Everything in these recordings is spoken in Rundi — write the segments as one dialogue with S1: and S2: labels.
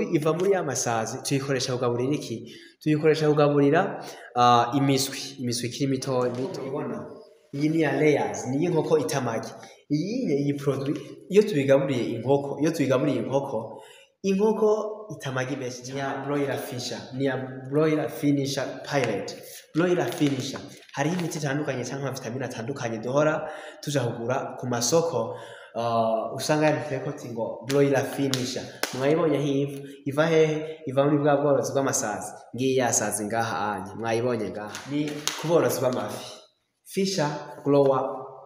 S1: Produit iva muri ya masazi tuyikoresha kugaburira iki? Tuyikoresha kugaburira imiswi, imiswi ikiri mito mito. Ubona iyi ni ya layers, ni inkoko itamagi. Iyi produit iyo tubigaburiye inkoko, iyo tubigaburiye inkoko, inkoko itamagi menshi. Ni ya broiler fisher, ni ya broiler finisher pellet, broiler finisher. Hariho imiti itandukanye cyangwa vitamine atandukanye duhora tuja kugura ku masoko, usanga yanditseko ati ngo broiler finisher. Mwayibonye aho iva? Iva hehe? Iva muri bwa bworozi bw'amasazi. Ngiyi yasazi ngaha anye, mwayibonye ngaha. Ni ku bworozi bw'amafi, fisher grower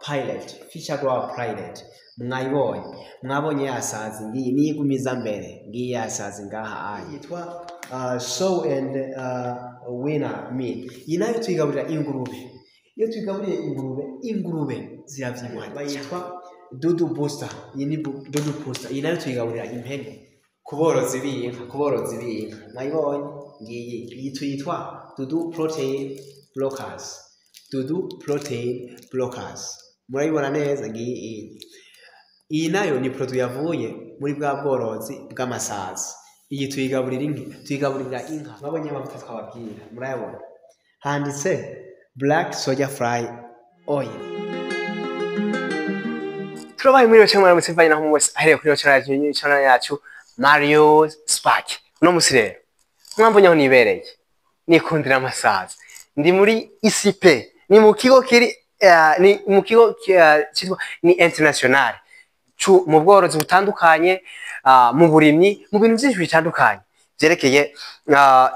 S1: pellet, fisher grower pellet. Mwayibonye, mwabonye yasazi ngiyi, niyigumiza mbere. Ngiyi yasazi ngaha anye, yitwa sow and weaner meal. Iyi nayo tuyigaburira ingurube. Iyo tuyigaburiye ingurube, ingurube ziravyibuha. Bayitwa dudu booster. Iyi ni dudu booster. Iyi nayo tuyigaburira impene, ku borozi b'inka, ku borozi b'inka. Mwayibonye ngiyi. Iyi tuyitwa dudu protein blockers, dudu protein blockers. Murayibona neza ngiyi. Iyi nayo ni produit yavuye muri bwa bworozi bw'amasazi. Iyi tuyigaburira inka, tuyigaburira inka. Mwabonye amavuta twababwira, murayabona, handitse black soldier fly oil.
S2: Turabaye muri cyangwa muramutse mvanye naho mwese ahereye kuri channel yacu Mario Spark. Uno musi rero mwambonye aho nibereye, nikundira amasazi. Ndi muri ICP, ni mu kigo kiri ni mu kigo cyitwa ni international mu bworozi butandukanye, mu burimyi, mu bintu byinshi bitandukanye byerekeye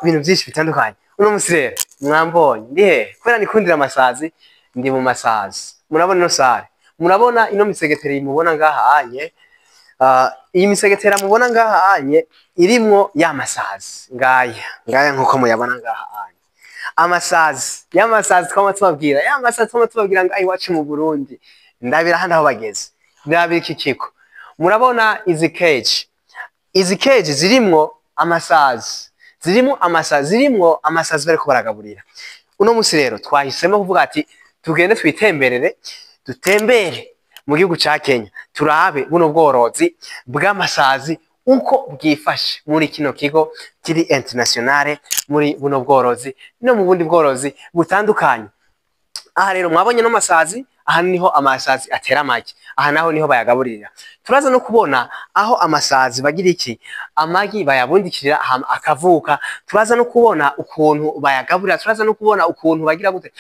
S2: ibintu byinshi bitandukanye. Uno musi rero mwambonye ndi hehe? Kubera nikundira amasazi, ndi mu masazi. Murabona ino sare, murabona ino misegeteri mubona ngaha anye. Iyi misegetera mubona ngaha anye irimwo ya masazi ngaya ngaya, nkuko muyabona ngaha anye. Amasazi, ya masazi twama tubabwira, ya masazi twama tubabwira ngo iwacu mu Burundi. Ndabira hano aho bageze, ndabira iki kigo. Murabona izi cage, izi cage zirimwo amasazi, zirimwo amasazi, zirimwo amasazi bariko baragaburira. Uno musi rero twahisemo kuvuga ati tugende twitemberere, dutembere mu gihugu ca Kenya, turabe buno bworozi bw'amasazi uko bwifashe muri kino kigo kiri internationale, muri buno bworozi no mu bundi bworozi butandukanye. Aha rero mwabonye no masazi, aha niho amasazi atera amagi, aha naho niho bayagaburira. Turaza no kubona aho amasazi bagira iki, amagi bayabundikirira hama akavuka. Turaza no kubona ukuntu bayagaburira, turaza no kubona ukuntu bagira gute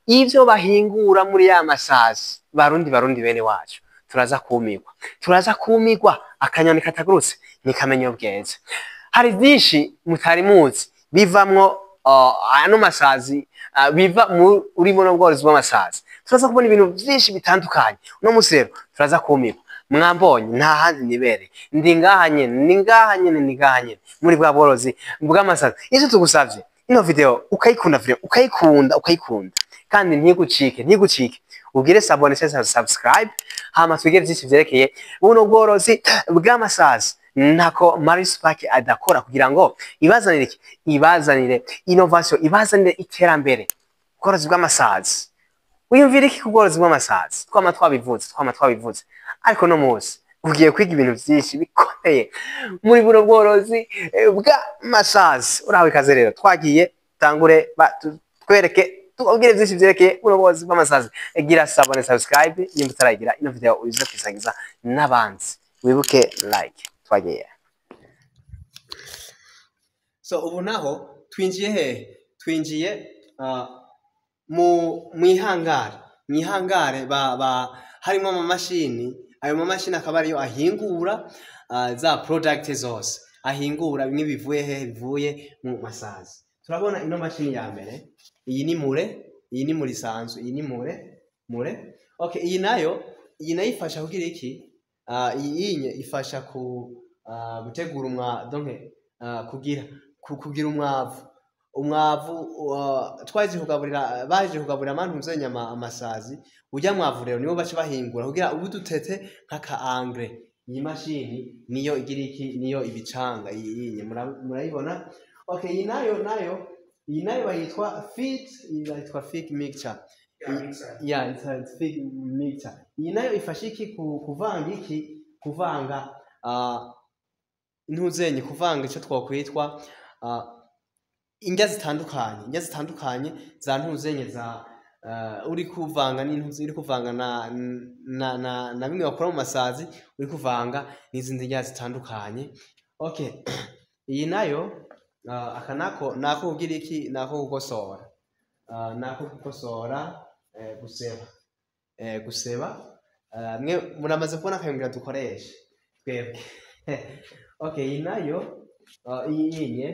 S2: ivyo bahingura muri ya masazi. Barundi, Barundi bene wacu, turaza kumigwa, turaza kumigwa. Akanyoni katagurutse ntikamenya ubweze. Hari byinshi mutari muzi bivamwo ano masazi, biva muri buno bworozi bw'amasazi. Turaza kubona ibintu byinshi bitandukanye. Uno musi rero turaza kumigwa. Mwambonye nta handi nibere, ndi ngaha nyene, ni ngaha nyene, ni ngaha nyene muri bwa bworozi bw'amasazi. Icyo tugusavye, ino video ukayikunda, video ukayikunda, ukayikunda kandi ntigucike, ntigucike, ugire s'abonner cyangwa subscribe, hama twigire byinshi vyerekeye buno bworozi bw'amasazi. Ntako Maris Park adakora kugira ngo ibazanire iki? Ibazanire innovation, ibazanire iterambere. Ubworozi bw'amasazi, wiyumvira iki ku bworozi bw'amasazi? Twama twabivuze, twama twabivuze, ariko no munsi ugiye kwiga ibintu byinshi bikomeye muri buno bworozi bw'amasazi. Urahawe ikaze rero, twagiye tangure twereke, tubabwire byinshi byerekeye buno bworozi bw'amasazi. Gira s'abonner, subscribe nimba utarayigira. Ino video uze kwisangiza n'abandi, wibuke like. Twagiye.
S1: So ubu naho twinjiye hehe? Twinjiye mu mwihangare, mwihangare ba harimo amamashini. Ayo mamashini akaba ariyo ahingura za product zose, ahingura bimwe bivuye hehe? Bivuye mu masazi. Turabona ino mashini ya mbere. Iyi ni moule, iyi ni moule isanzwe, iyi ni moule, moule. Okay, iyi nayo ifasha kugira iki? Iyi inye ifasha ku gutegura umwa, donc kugira kugira umwavu, umwavu twaje kugaburira, baje kugaburira abantu nzenya amasazi. Ujya mwavu rero nibo baca bahingura kugira ubu dutete nk'aka engrais. Iyi mashini niyo igira iki? Niyo ibicanga. Iyi inye murayibona. Okay, iyi nayo iyi nayo bayitwa feed, iyi bayitwa feed mixture. Yeah, it's a feed mixture. Iyi nayo ifasha iki? Kuvanga iki? Kuvanga intuzenye, kuvanga ico twokwitwa indya zitandukanye, indya zitandukanye za ntuzenye za uri kuvanga n'intuzi, uri kuvanga na bimwe bakora mu masazi, uri kuvanga n'izindi ndya zitandukanye. Okay, iyi nayo aka nako nako kugira iki? Nako kugosora, nako kugosora, guseba, guseba. Mwe muramaze kubona akayungira dukoresha twebwe. Okay, iyi nayo iyi inye,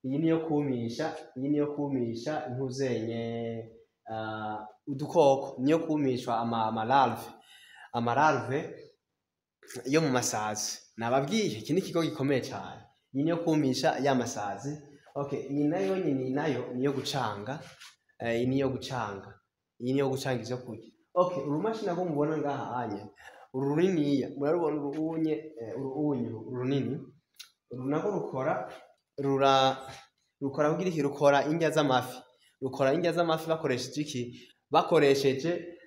S1: iyi niyo kumisha, iyi niyo kumisha intuzenye udukoko, niyo kumishwa ama larve, ama larve yo mu masazi. Nababwiye iki ni ikigo gikomeye cyane. Iyi niyo kumisha ya masazi. Okay, iyi nayo nyine nayo niyo gucanga, iyi niyo gucanga, iyi niyo gucanga ivyo kurya. Okay, urumashini nako mubona ngaha anye, uru runiniya murarubona, urunye, urunye runini, uru nako rukora, rura rukora kugira iki? Rukora indya z'amafi, rukora indya z'amafi bakoresheje iki? Bakoresheje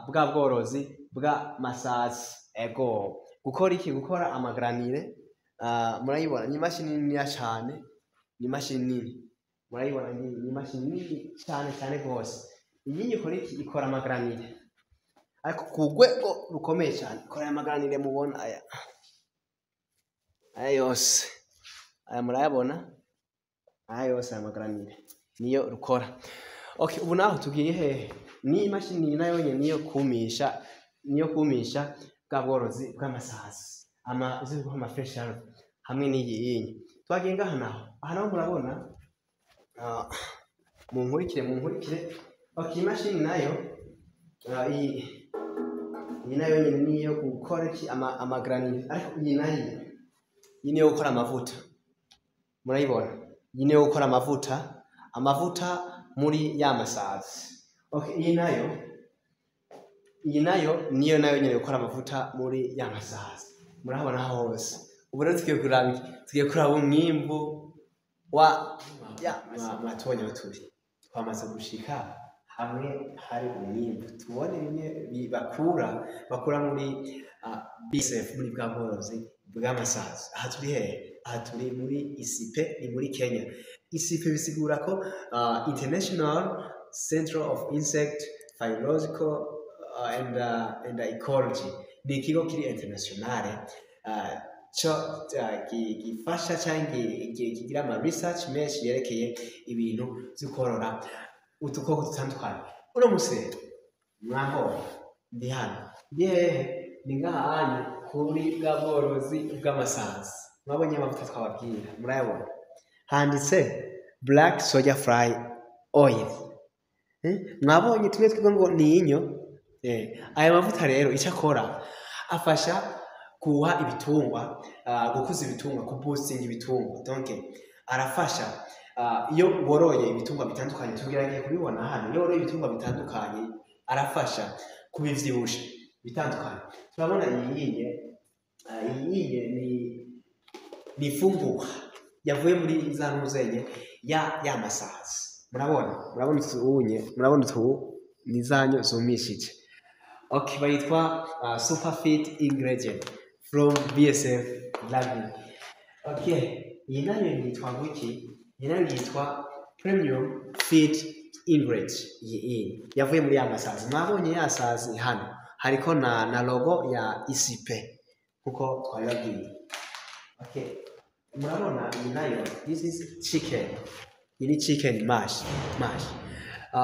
S1: bwa bworozi bwa masazi. Ego, gukora iki? Gukora ama granulés. Murayibona ni imashini niniya cane, ni imashini nini, murayibona ni imashini nini cane cane gose. Iyi ikora iki? Ikora ama granulés, ariko ku rwego rukomeye cyane. Ikora aya ma granulés mubona aya, aya yose aya murayabona, aya yose aya ma granulés niyo rukora. Okay, ubu naho tugiye hehe? Ni imashini nayo nyene niyo kumisha, niyo kumisha bwa bworozi bw'amasazi, ama izwi ama fresh larvae, hamwe n'iyi yinyi. Twagiye ngaha naho, aha naho murabona, munkurikire, munkurikire. Okay, imashini nayo iyi nayo nyene niyo gukora iki? Ama granulés. Ariko iyi nayo, iyi niyo gukora amavuta, murayibona, iyi niyo gukora amavuta, amavuta muri ya masazi. Okay, iyi nayo niyo nayo nyene gukora amavuta muri ya masazi. Murahabona hose. Ubu rero tugiye kuraba iki? Tugiye kuraba umwimbu wa ya mwatubonye aho turi. Twamaze gushika hamwe hari umwimbu, tubone bimwe bakura muri BSF, muri bwa bworozi bw'amasazi. Aha turi hehe? Aha turi muri ICIPE, ni muri Kenya. ICIPE bisigura ko International Center of Insect Physiological and Ecology. Ni ikigo kiri internationale co gifasha canke kigira ama research menshi yerekeye ibintu vyo korora udukoko dutandukanye. Uno musi rero mwambonye ndi hano, ndi hehe? Ni ngaha kuri bwa bworozi bw'amasazi. Mwabonye amavuta twababwira, murayabona, handitse black soldier fly oil. Mwabonye tumwe twiga ngo ni inyo. Aya mavuta rero icyo akora, afasha kuha ibitungwa, gukuza ibitungwa, kuboostinga ibitungwa. Donc arafasha iyo woroye ibitungwa bitandukanye, tugerageje kubibona hano, iyo woroye ibitungwa bitandukanye arafasha kubivyibusha bitandukanye. Turabona iyi yinye ni imfungurwa yavuye muri za ntuzenye ya masazi. Murabona, murabona utunye, murabona utu ni zanyo zumishije. Okay, bayitwa super feed ingredient from BSF Lagrin. Okay, iyi nayo yitwa ngwiki? Iyi nayo yitwa premium feed ingredient. Iyi yavuye muri ya masazi. Mwabonye ya sazi hano hariko na logo ya ICP kuko twabibabwiye. Okay, murabona iyi nayo, this is chicken. Iyi ni chicken mash.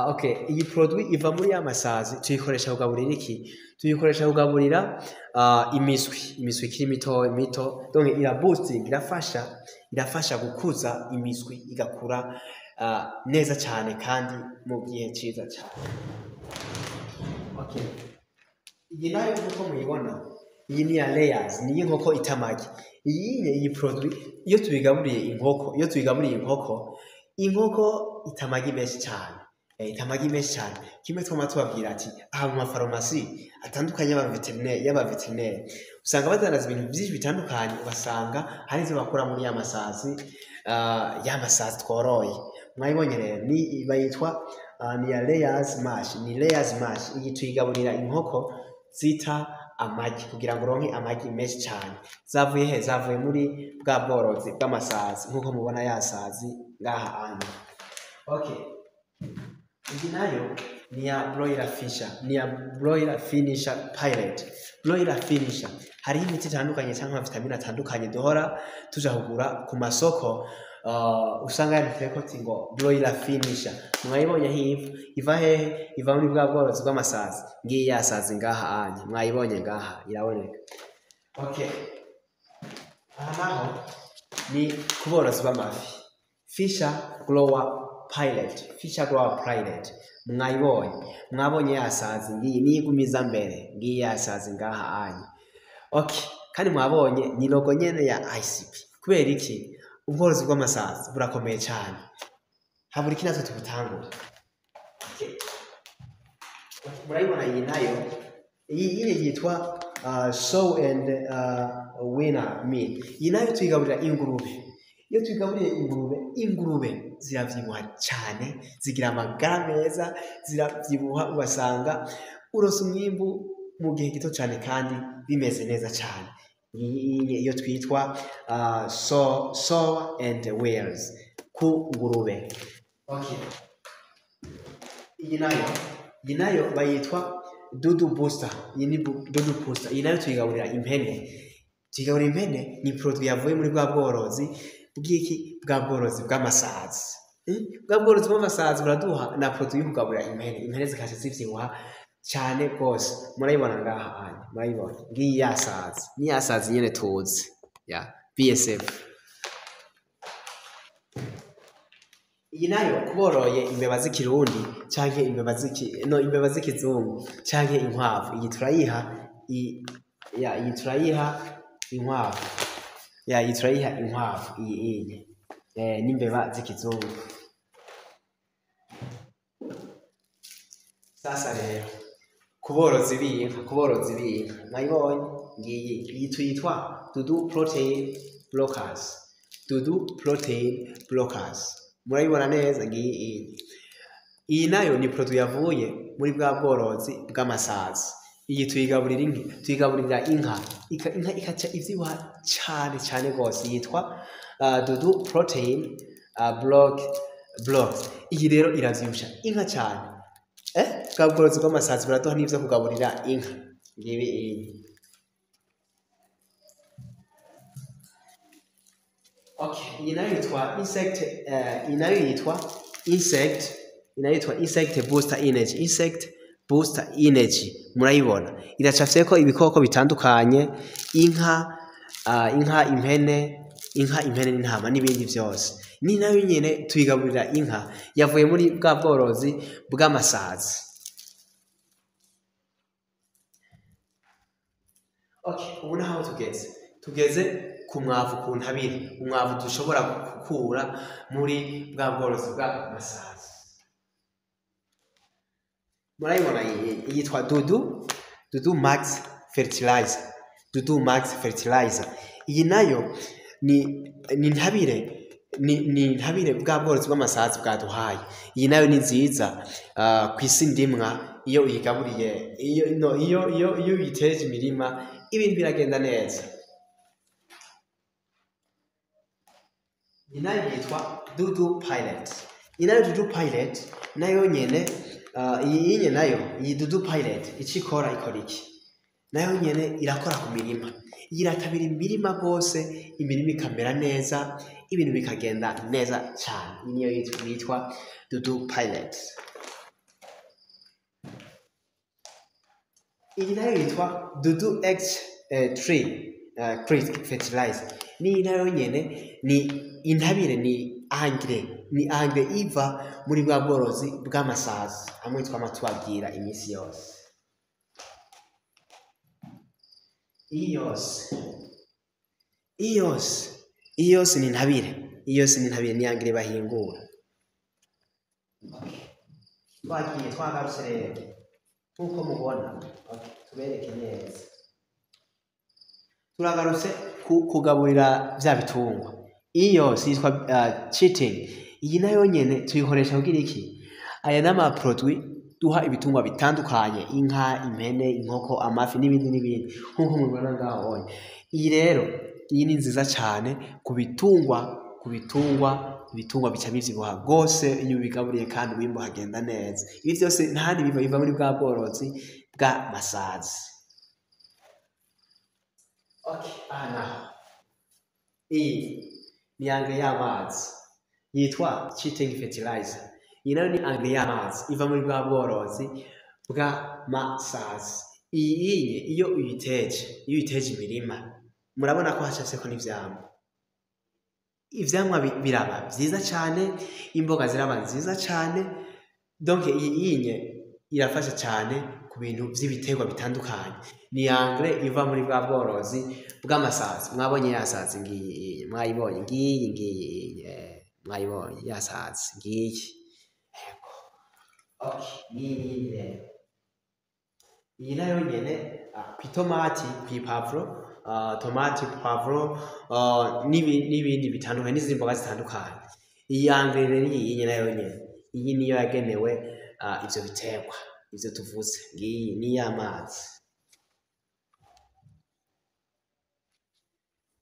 S1: Okay, iyi produit iva muri ya masazi, tuyikoresha kugaburira iki? Tuyikoresha kugaburira imiswi, imiswi ikiri mito mito. Donc ira boosting, irafasha gukuza imiswi igakura neza cyane kandi mu gihe cyiza cyane. Okay. Iyi nayo nkuko muyibona, iyi ni ya layers, ni inkoko itamagi. Iyi produit iyo tubigaburiye inkoko, iyo tubigaburiye inkoko, inkoko itamagi menshi cyane. Itamagi menshi cyane. Kimwe twama tubabwira ati aha mu mafarumasi atandukanye y'aba vétérinaire usanga badandaza ibintu byinshi bitandukanye, ugasanga hari ivyo bakura muri ya masazi, ya masazi tworoye. Mwayibonye rero, ni bayitwa ni ya layers mash, ni layers mash. Iyi tuyigaburira inkoko zita amagi, kugira ngo uronke amagi menshi cyane. Zavuye he? Zavuye muri bwa bworozi bw'amasazi, nk'uko mubona yasazi ngaha anya. Okay, iyi nayo ni ya broiler fisher, ni ya broiler finisher pilot. Broiler finisher, hariho imiti itandukanye cyangwa vitamine atandukanye duhora tuja kugura ku masoko, usanga yanditseko ati ngo broiler finisher. Mwayibonye aho iva? Iva hehe? Iva muri bwa bworozi bw'amasazi. Ngiyi yasazi ngaha anya, mwayibonye ngaha, iraboneka. Okay, aha naho ni ku borozi bw'amafi, Fisher Grower Pilot, Fisher Grower Pilot. Mwayibonye, mwabonye yasazi ngiyi, niyigumiza mbere, ngiyi yasazi ngaha anya. Okay, kandi mwabonye ni logo nyene ya ICP. Kubera iki? Ubworozi bw'amasazi burakomeye cyane, habura iki natwe tubutangure. Okay. Murayibona iyi nayo, iyi yitwa Sow and Winner Meal. Iyi nayo tuyigaburira ingurube. Iyo tuyigaburiye ingurube, ingurube ziravyibuha cyane, zigira amagara meza, ziravyibuha, ugasanga uronse umwimbu mu gihe gito cyane kandi bimeze neza cyane. Iyi iyo twitwa Sow and Wheels ku ngurube. Okay. Iyi nayo bayitwa Dudu Booster. Iyi ni Dudu Booster. Iyi nayo tuyigaburira impene. Tuyigaburira impene, ni produit yavuye muri bwa bworozi bw'iki? Bwa bworozi bw'amasazi. Bwa bworozi bw'amasazi buraduha na produit yo kugaburira impene. Impene zikaca zivyibuha cyane rwose. Murayibona ngaha anya, murayibona. Ngiyi yasazi. Ni yasazi nyene tuzi. Ya BSF. Iyi nayo kuboroye imbeba z'ikirundi canke imbeba z'iki, no, imbeba z'ikizungu canke inkwavu. Iyi turayiha ya, iyi turayiha inkwavu. Ya, iyi turayiha inkwavu iyi n'imbeba z'ikizungu. Sasa rero kuborozi b'inka, mwayibonye ngiyi, iyi tuyitwa Dudu Protein Blockers, Dudu Protein Blockers. Murayibona neza ngiyi iyi. Iyi nayo ni produit yavuye muri bwa bworozi bw'amasazi. Iyi tuyigaburira inka, tuyigaburira inka, inka ikaca ivyibuha cane cane gose. Yitwa Dudu Protein Blocks. Iyi rero iravyibusha inka cane. Bwa bworozi bw'amasazi buraduha n'ivyo kugaburira inka. Ngibi iyi. Okay, iyi nayo yitwa insect, iyi nayo yitwa Insect Booster Energy, Insect Booster Energy. Murayibona, iracafyeko ibikoko bitandukanye, inka, impene, inka, impene n'intama n'ibindi vyose. Ni nayo nyene tuyigaburira inka, yavuye muri bwa bworozi bw'amasazi. Okay, ubu naho tugeze ku mwavu, ku ntabire, umwavu dushobora gukura muri bwa bworozi bw'amasazi. Murayibona iyi yitwa Dudu Max Fertilizer, Dudu Max Fertilizer. Iyi nayo ni ntabire bwa bworozi bw'amasazi bwaduhaye. Iyi nayo ni nziza kw'isi ndimwa. Iyo uyigaburiye, iyo, no, iyo uyiteje imirima, ibintu biragenda neza. Iyi nayo yitwa Dudu Pilot. Iyi nayo Dudu Pilot nayo nyene, iyi nyene nayo, iyi Dudu Pilot ico ikora, ikora iki? Nayo nyene irakora ku mirima, iratabira imirima rwose, imirima ikamera neza, ibintu bikagenda neza cyane. Iyi niyo yitwa Dudu Pilot. Iyi nayo yitwa Dudu X3 Creek Fertilizer. Ni nayo nyene ni intabire, ni engrais iva muri bwa bworozi bw'amasazi hamwe twama tubabwira iminsi yose. Iyi yose ni intabire, iyi yose ni intabire, ni engrais bahingura. Twagiye twagarutse rero nk'uko mubona. Okay, tubereke neza. Turagarutse ku kugaburira vya bitungwa. Iyi yose yitwa chitin. Iyi nayo nyene tuyikoresha kugira iki? Aya ni ama produit. duha ibitungwa bitandukanye, inka, impene, inkoko, amafi n'ibindi n'ibindi, nk'uko mubibona ngaho onye. Iyi rero iyi ni nziza cyane ku bitungwa, ibitungwa bica bivyibuha rwose iyo ubigaburiye, kandi umwimbu hagenda neza. Ibi vyose ntahandi biva, biva muri bwa bworozi bw'amasazi. Okay, aha naho iyi ni engrais y'amazi yitwa cheating fertilizer. Iyi nayo ni engrais y'amazi iva muri bwa bworozi bw'amasazi. Iyi iyo uyiteje imirima, murabona ko hacafyeko n'ivyamwa. Ivyamwa biraba vyiza cane, imboga ziraba nziza cane. Donc iyi nye irafasha cane ku bintu vy'ibiterwa bitandukanye. Ni engrais iva muri bwa bworozi bw'amasazi. Mwabonye ya sazi ngiyi, mwayibonye ngiyi ngiyi, mwayibonye ya sazi ngiyi. Yego. Okay, ngiyi rero. Iyi nayo nyene kw'itomati, kw'ipavuro, tomati, pavuro, n'ibindi bitandukanye, n'izindi mboga zitandukanye. Iyi engrais rero iyi nyene nayo nyene, iyi niyo yagenewe ivyo biterwa, ivyo tuvuze. Ngiyi ni iy'amazi.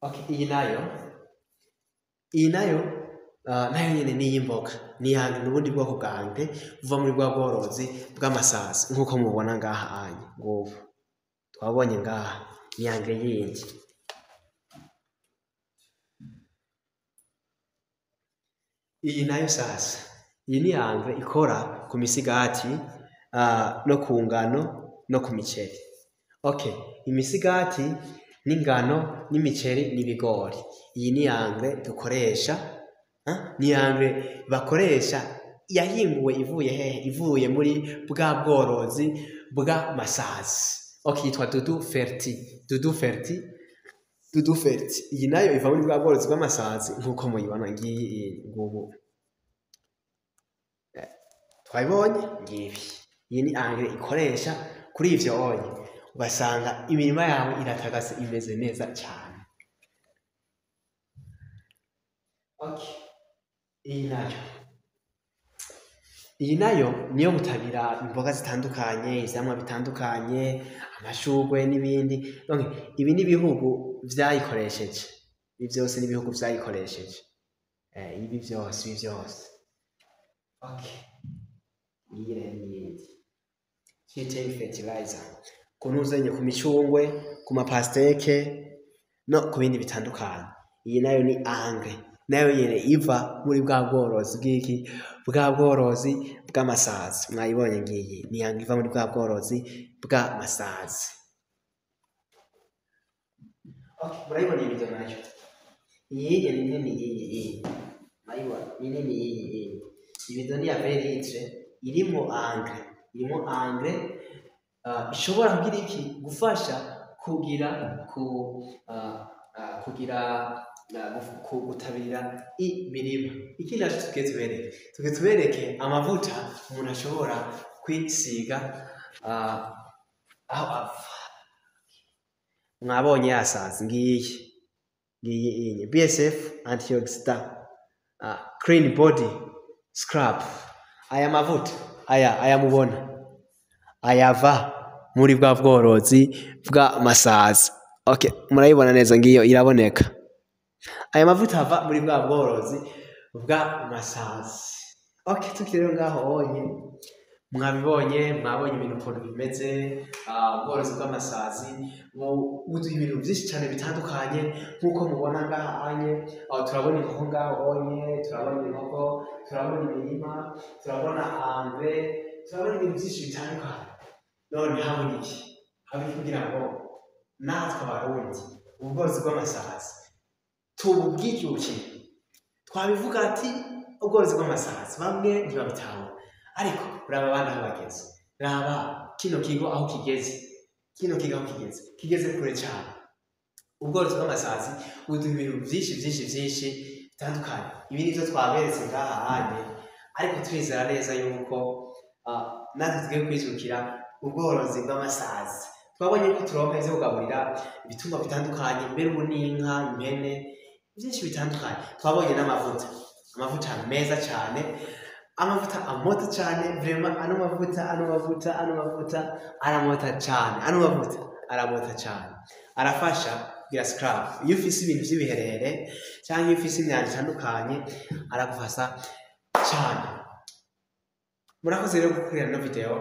S1: Okay, iyi nayo nayo nyene ni iy'imboga, ni engrais, n'ubundi bwoko bwa engrais buva muri bwa bworozi bw'amasazi, nk'uko mubona ngaha anye. Ngubu twabonye ngaha ni engrais yindi. Iyi nayo sasa, iyi ni engrais ikora ku misigati, no ku ngano no ku miceri. Okay, imisigati n'ingano n'imiceri n'ibigori. Iyi ni engrais dukoresha, ni engrais bakoresha yahinguwe ivuye hehe? Ivuye muri bwa bworozi bw'amasazi. Okay, yitwa Dudu Ferti, Dudu Ferti, Dudu Ferti. Iyi nayo iva muri bwa bworozi bw'amasazi nk'uko muyibona ngiyi ngubu. Twabibonye ngibi. Iyi ni engrais ikoresha kuri ivyo onye, ugasanga imirima yawe iratagase imeze neza cyane. Okay, iyi nayo niyo gutabira imboga zitandukanye, ivyamwa bitandukanye, amashurwe n'ibindi. Donc ibi ni ibihugu vyayikoresheje, ibi vyose ni ibihugu vyayikoresheje. Ibi vyose, ibi vyose. Okay, iyi rero ni iyindi cheating fertilizer, kunuzanye ku micungwe, ku mapasteke no ku bindi bitandukanye. Iyi nayo ni engrais, nayo nyene iva muri bwa bworozi bw'iki, bwa bworozi bw'amasazi. Mwayibonye ngiyi ni engrais iva muri bwa bworozi bw'amasazi. Okay, murayibona iyi video nayo. Iyi ni nini iyi. Mwayibona ni nini iyi. Ibido ni ya 20 litre irimo engrais, irimo engrais ishobora kugira iki? Gufasha kugira ku kugira gutabira imirima. Iki naco tugiye tubereke amavuta umuntu ashobora kwisiga aho ava. Mwabonye yasazi ngiyi ngiyi BSF antioxidant clean body scrub. Aya mavuta aya mubona ayava muri bwa bworozi bw'amasazi. Okay, murayibona neza ngiyo iraboneka. Aya mavuta ava muri bwa bworozi bw'amasazi. Okay, tukiri ngaho onye mwabibonye, mwabonye ibintu ukuntu bimeze. Ubworozi bw'amasazi buduha ibintu byinshi cyane bitandukanye nk'uko mubona ngaha anye. Turabona inkoko ngaho onye, turabona inkoko, turabona imirima, turabona engrais, turabona ibintu byinshi bitandukanye. None habona iki? Habona kugira ngo natwe abarundi ubworozi bw'amasazi tububwijukiye. Twabivuga ati ubworozi bw'amasazi bamwe ntibabitahura, ariko raba abandi aho bageze, raba kino kigo aho kigeze, kino kigo aho kigeze, kigeze kure cyane. Ubworozi bw'amasazi buduha ibintu byinshi byinshi byinshi bitandukanye. Ibi nivyo twaberetse ngaha hanye, ariko turizera neza yuko natwe tugiye kwijukira ubworozi bw'amasazi. Twabonye ko turonka ivyo kugaburira ibitungwa bitandukanye, mbere ubu n'inka, impene, byinshi bitandukanye. Twabonye n'amavuta, amavuta meza cyane Amavuta amota cyane vraiment. Ano mavuta aramota cyane. Ano mavuta aramota cyane, arafasha kugira scrub. Iyo ufise ibintu vy'ibiherere cyangwa iyo ufise imyanda itandukanye, aragufasha cyane. Murakoze rero gukurikirana ino video,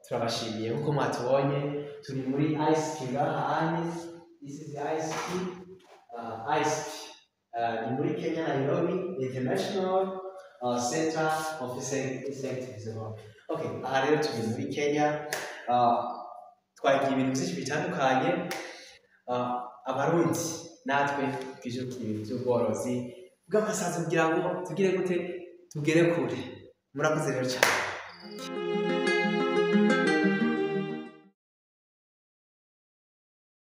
S1: turabashimiye. Nkuko mwatubonye, turi muri ICP ngaha hanye. This is ICP, ICP ni muri Kenya, Nairobi, International Center of Insect Development. Okay, aha rero turi muri Kenya, twagiye ibintu byinshi bitandukanye. Abarundi natwe twijukira ibintu by'ubworozi bw'amasazi kugira ngo tugire gute, tugere kure. Murakoze rero cyane.